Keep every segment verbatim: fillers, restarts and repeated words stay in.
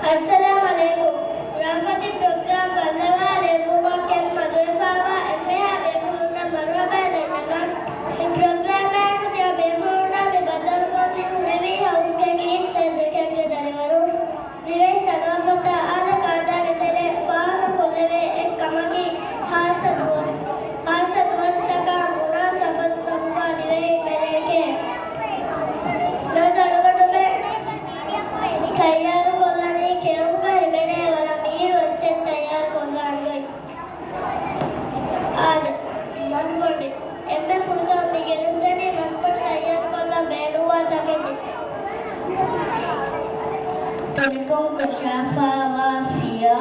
އައްސަލާމް ޢަލައިކުމް. ރާފަތި ޕްރޮގްރާމް ބައްލަވާލެއްވުމަށް ކެން މަދުވެފައިވާ އެންމެހާ ބޭފުޅުންނަށް މަރުޙަބާ ދަންނަވަން. މި ޕްރޮގްރާމާއެކު ތިޔަ ބޭފުޅުންނާ މި ބައްދަލުކޮށްލީ ހުރެވީ ހައުސްގެ ކީސް ރޭންޖަކެއްގެ ދަރިވަރުން. ދިވެހި ސަގާފަތާ އާދަ ޤާއިދާގެ ތެރޭ ފާހަގަކޮށްލެވޭ އެއް ކަމަކީ ޚާއްޞަ ދުވަސް. ޚާއްޞަ ދުވަސްތަކާ މުނާސަބަތުތަކުގާ ދިވެހި ތެރޭގެ ނަދަރުގަނޑުމެއް ތައްޔާރުކޮށްލަނީ ކެއުމުގަ ހިމެނޭ ވަރަށް މީރު އެއްޗެއް ތައްޔާރުކޮށްލާން ގޮތް. އާދެ، މަސްބޮޑި. އެންމެ ފުރަތަމަ މި ގެނެސްދެނީ މަސްބޮޑި ތައްޔާރުކޮށްލަން ބޭނުންވާ ތަކެތި. ތުނިކޮށް ކޮށާފައިވާ ފިޔާ،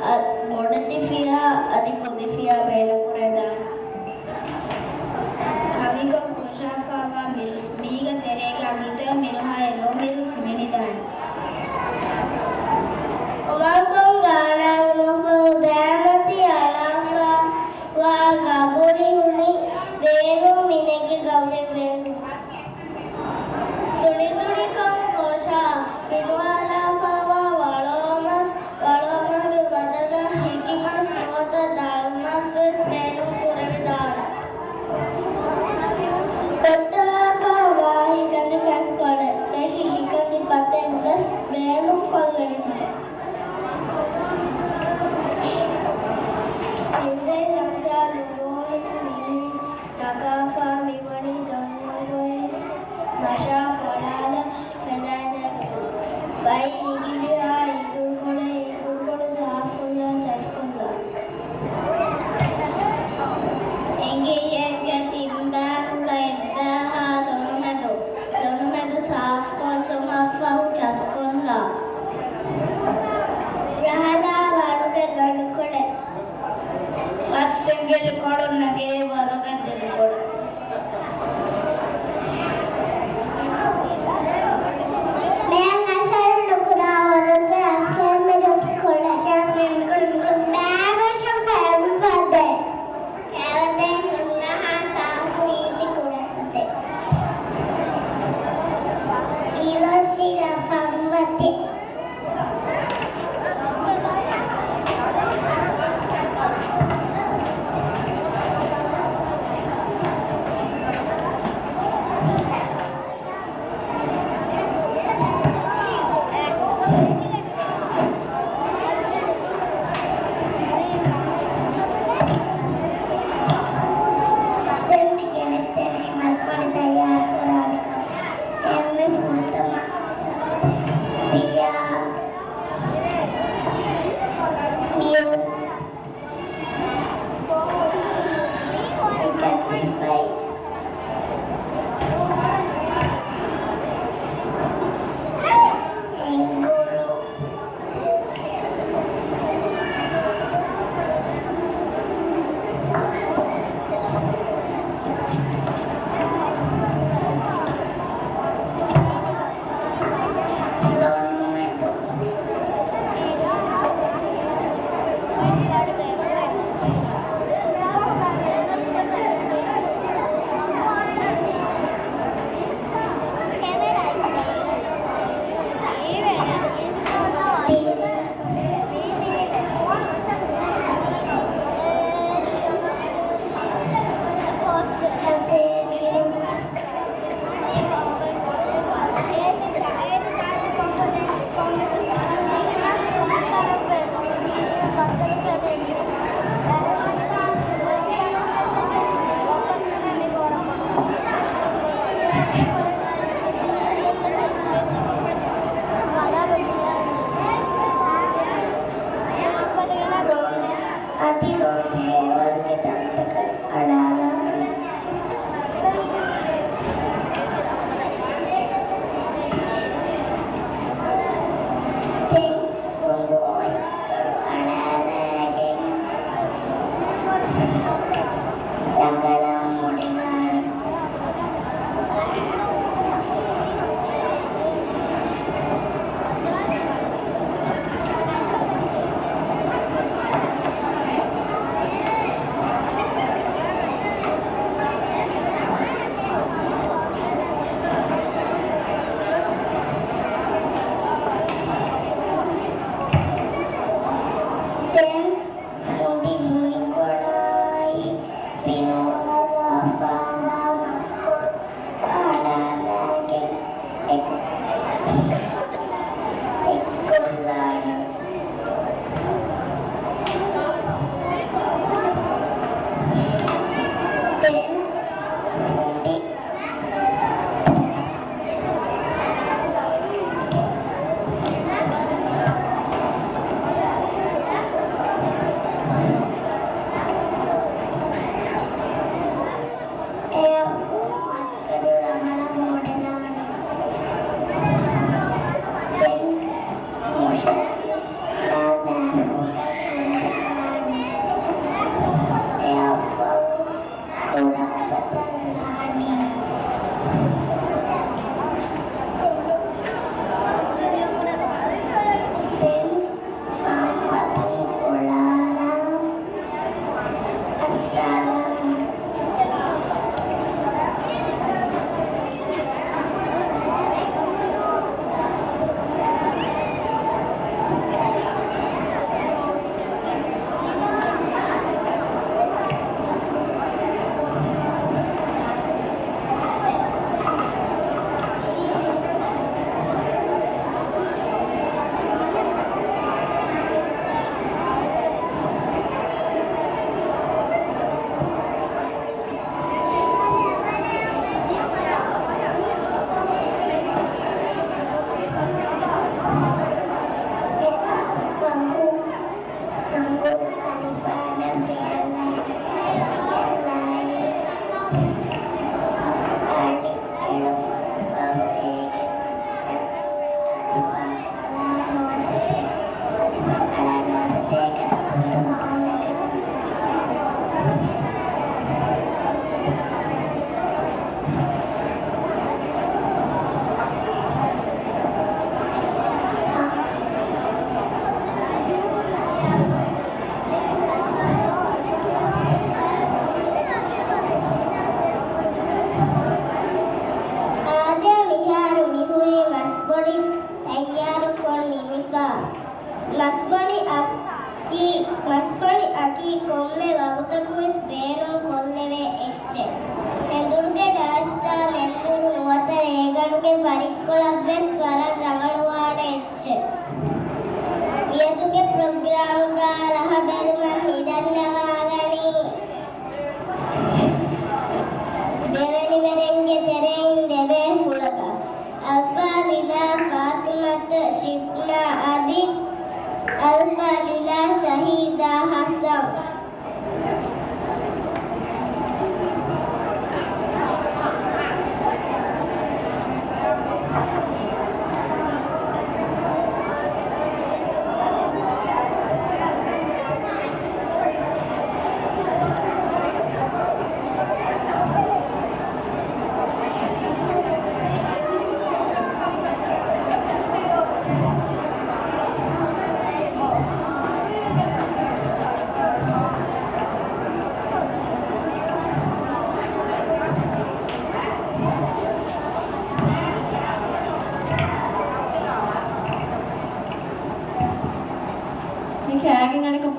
އަ، ބޮޑެތި ފިޔާ އަދި ކުދި ފިޔާ ބޭނުންކުރެވިދާނެ. ކަވިކޮށް ކޮށާފައިވާ މިރުސް، މީގެ ތެރޭގަ އަދިތައް މިރުހާއި ރޯ މިރުސް ހިމެނިދާނެ. އޮމާކޮށް ގާނާލުމަށްފަހު ދާމަތި އަޅާފައިވާ ގަބުރި ހުނި ބޭނުން މިނެގި ގަބުރި ބޭނުން. ތުނިތުނިކޮށް ކޮށާ ބިނުއަޅާފައިވާ ވަޅޯމަސް، ވަޅޯމަސްގެ ބަދަލަށް ހިކިމަސް ނުވަތަ ދަޅުމަސް ވެސް ބޭ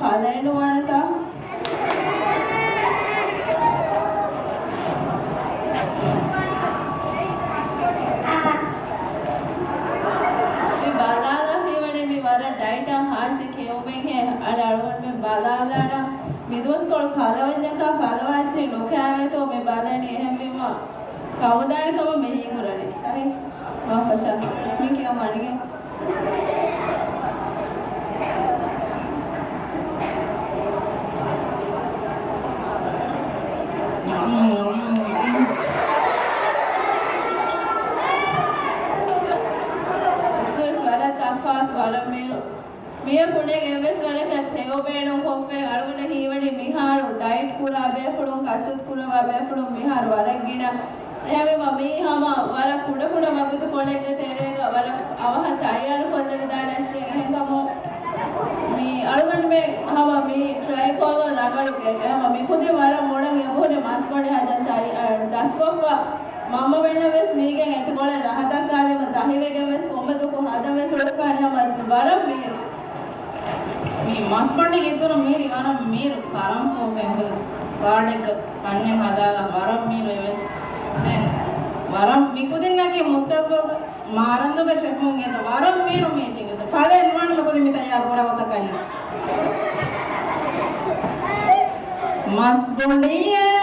ބަލައެއް ނުވާނެތާ؟ މި ބަލާލާފައިވަނީ މި ވަރަށް ޑައިޓަށް ހާސް ކެއުމެއްހޭ. އަޅެ އަޅުގަނޑުމެން ބަލާލާނަ މި ދުވަސްކޮޅު ފަލަވަންޏަކާ ފަލަވާ އެއްޗެއް ނުކާވޭތޯ މި ބަލަނީ. އެހެންވީމަ ކަމުދާނެ ކަމަށް މި ހީކުރަނީ. އަހި، މާ ފަށާ އިސްމީ ކިޔަމަ އަނިގެ. އިސްލޫސް ވަރަށް ތަފާތު ވަރަށް މީރު. މިއަކު ނޭނގެ އެއްވެސް ވަރަކަށް ތެޔޮ ބޭނުން ކޮށްފައި އަޅުގަނޑަށް ހީވަނީ މިހާރު ޑައިޓް ކުރާ ބޭފުޅުން، ކަސްރަތު ކުރަވާ ބޭފުޅުން މިހާރު ވަރަށް ގިނަ. އެހެންވީމަ މީ ހަމަ ވަރަށް ކުޑަކުޑަ ވަގުތުކޮޅެއްގެ ތެރޭގަ ވަރަށް އަވަހަށް ތައްޔާރު ކޮށްލެވިދާނެ އެއްޗެއް. އެހެންކަމުން މީ އަޅުގަނޑުމެން ހަމަ މީ ޓްރައިކޮށްލޯ ރަނގަޅު ގެއެއް. ހަމަ މިކުދިން ވަރަށް މޮޅަށް އެބަހުރި މަސްބޮނޑި ހަދަން ތައް-، އަ، ދަސްކޮށްފަ. މަންމަމެންނަށް ވެސް މީގެން އެތިކޮޅެއް ރަހަތަށް ކާލީމަ ދަހިވެގެން ވެސް ކޮންމެ ދުވަހަކު ހަދަން ވެސް އުޅެފައި ހަމަ ވަރަށް މީރު. މި މަސްބަނޑި ގެއްދުނު މީރި ވަރަށް މީރު ކަރަން ފޯފެން ވެސް ވާޑެއްގަ ކަންޏެއް ހަދާލާ ވަރަށް މީރު އެވެސް. ދެން ވަރަށް މިކުދިންނަކީ މުސްތަގްބަލްގަ މާރަންދުގެ ޝެފުން އެތަ ވަރަށް މީރު މީޓިން އެތަ ފަލެއް ނުވާނެ މިކުދިން މި ތައްޔާރު ކުރާ ގޮތަށް ކަންޏެއް. މަސްބޮނޑިއެއް